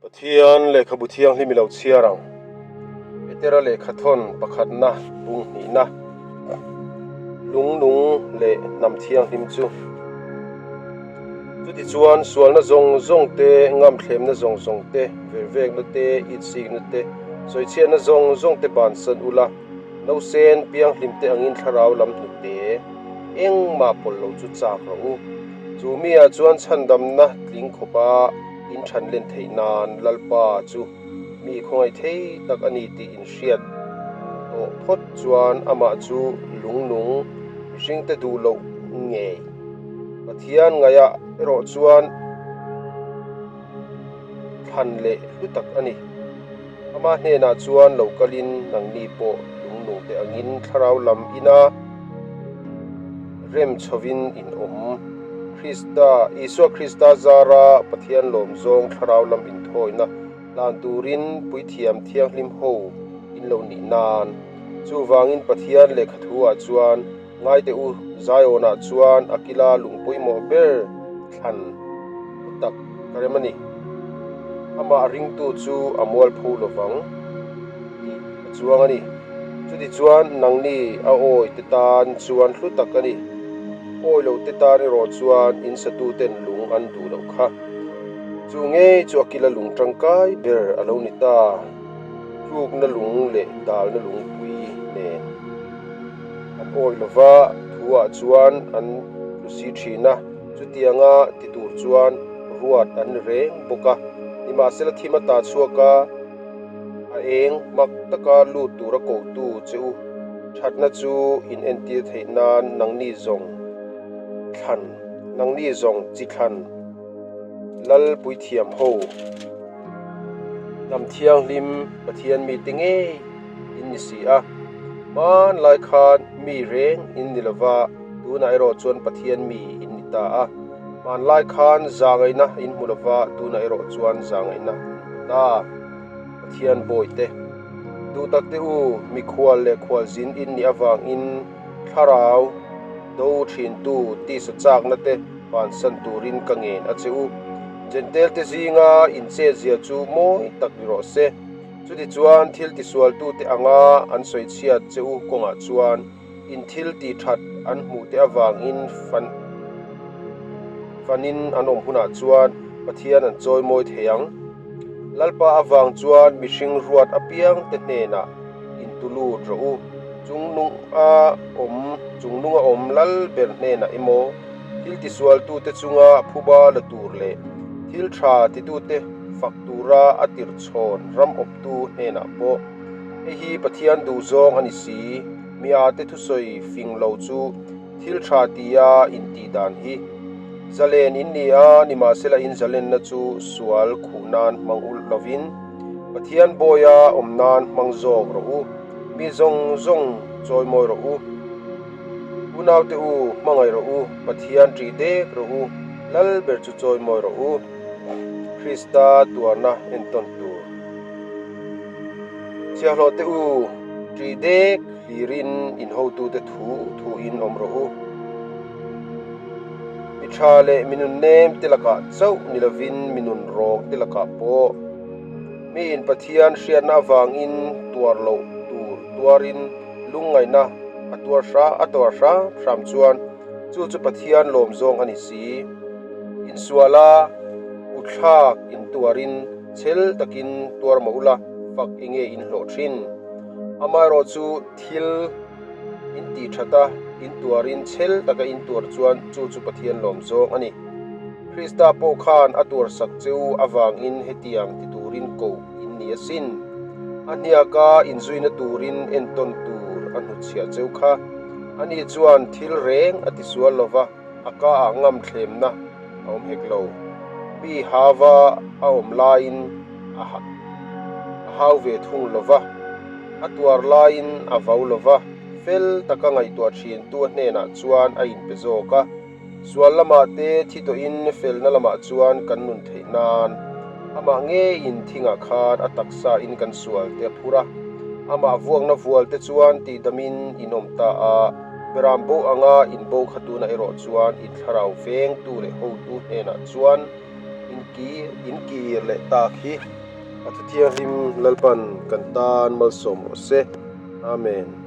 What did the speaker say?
Pathian lehkhabu thianghlim i lo chhiar ang. Petera lehkhathawn pakhatna bung hnihna lungnung leh hnam thianghlim chu. Chutichuan sualna zawng zawng te, ngamthlemna zawng zawng te, vervekna te, itsikna te, sawichhiatna zawng zawng te bansan ula, Nausen pianghlim te angin thlarau lam hnute engmah pawlh lo chu chak rawh u. Chu miah chuan chhandamna tling khawpa in than len theih nan Lalpa chu mi khawngaih thei tak a ni tih in hriat tawh phawt chuan amah chu lungnung mihringte duh loh ngei Pathian ngaihah erawh chuan thlan leh hlu tak a ni. Ama hnenah chuan lo kalin nangni pawh lungnung te angin thlarau lam ina rem chhovin in awm. Krista, Isua Krista zara Pathian lawm zawng thlarau lam inthawina hlan turin puithiam thianghlim ho in lo nih nan. Chuvangin Pathian lehkha thu-ah chuan Ngaite u, Zion-ah chuan a kila lung pawimawh ber thlan pu tak ka rem a ni. Amah ringtu chu a mualpho lo vang tih a chuang a ni. Chutichuan nangni a awi te tan chuan hlu tak a ni. Awi lo te tan erawh chuan in satuten lung an duh loh kha. Chu ngei chu a kila lung tangkai ber a lo ni ta. Tlukna lung leh dalna lungpui nen. An awih lo va, thuah chuan an hlusi thin a, chutianga ti tur chuan ruat an ni reng bawk a. Nimahsela thim a ta chhuak a, a eng mak taka lut tura kohtu che u thatna chu in entir theih nan nangni zawng thlan, nangni zawng chi thlan lal puithiam ho, hnam thianghlim Pathian mite ngei. in ni si a. Hmanlai khan mi reng in ni lova, tunah erawh chuan Pathian mi in ni ta a. Hmanlai khan zahngaihna in hmu lova, tunah erawh chuan zahngaihna in hmu ta. Pathian bawite, duhtakte u, mikhual leh khualzin in nih avangin thlarau do thintu tisa chakna te bansan turin ka ngen a che u. Jentail-te zinga inchetzia chu mawi tak ni rawh se. Chutichuan thil tisualtute anga an sawi chhiat che u kawngah chuan in thil tih that an hmuh te avangin fan fanin an awm hunah chuan Pathian an chawi mawi thei ang. Lalpa avang chuan mihring ruat apiang te hnenah intulut rawh u. Chungnunga awm chungnunga awm lal ber hnenah emaw thil tisualtute chunga phuba la tur leh thil tha titute fak tura a tirchhawn ram awptu hnenah pawh hei hi Pathian duhzawng a ni si, mi ate thusawi fing lo chu thil tha tia intih dan hi zalen in ni a, nimahsela in zalenna chu sual khuh nan hmang ulh lovin Pathian bawia awm nan hmang zawk rawh u, mi zawng zawng chawimawi rawh u. Unaute u, hmangaih rawh u, Pathian ṭih dek rawh u, Lal ber chu chawimawi rawh u. Krista tuarna entawn tur. Chhiahhlawhte u, ṭih dek hlirin in hotute thu thuin awm rawh u. Mi ṭha leh mi nun nem te lakah chauh ni lovin mi nun rawng te lakah pawh miin Pathian hriatna avangin tuar loh tur tuarin lungngaihna a tuar hra a tuar hram hram chuan chu chu Pathian lawm zawng a ni si. Insuala utthlak intuarin chhel takin tuar mah ula fak eng nge in hlawh thin. Amaherawh chu thil in tih that a, intuarin chhel taka intuar chuan chu chu Pathian lawm zawng a ni. Krista pawh khan a tuarsak cheu avangin hetiang ti turin koh in ni asin. A hniaka inzuina turin entawn tur a hnutchhiah cheu kha. Ani chuan thil reng a tisual lo va. A ka ah ngam thlemna a awm hek lo. Mi hava a awm laiin a a hau ve thung lo va, a tuar laiin a vau lo va, fel taka ngaihtuah thintu a hnenah chuan a inpe zawk a. Sual lamah te thi tawhin felna lamah chuan kan nun theih nan amah ngeiin thingah khan a taksa in kan sual te a phur a. Amah vuakna vual te chuan tihdamin in awm ta a. Beram bo anga in bo kha tuna erawh chuan in thlarau vengtu leh hotu hnenah chuan in. kir in kir leh tak hi. A thu thianghlim Lalpan kan tan malsawm rawh se. Amen.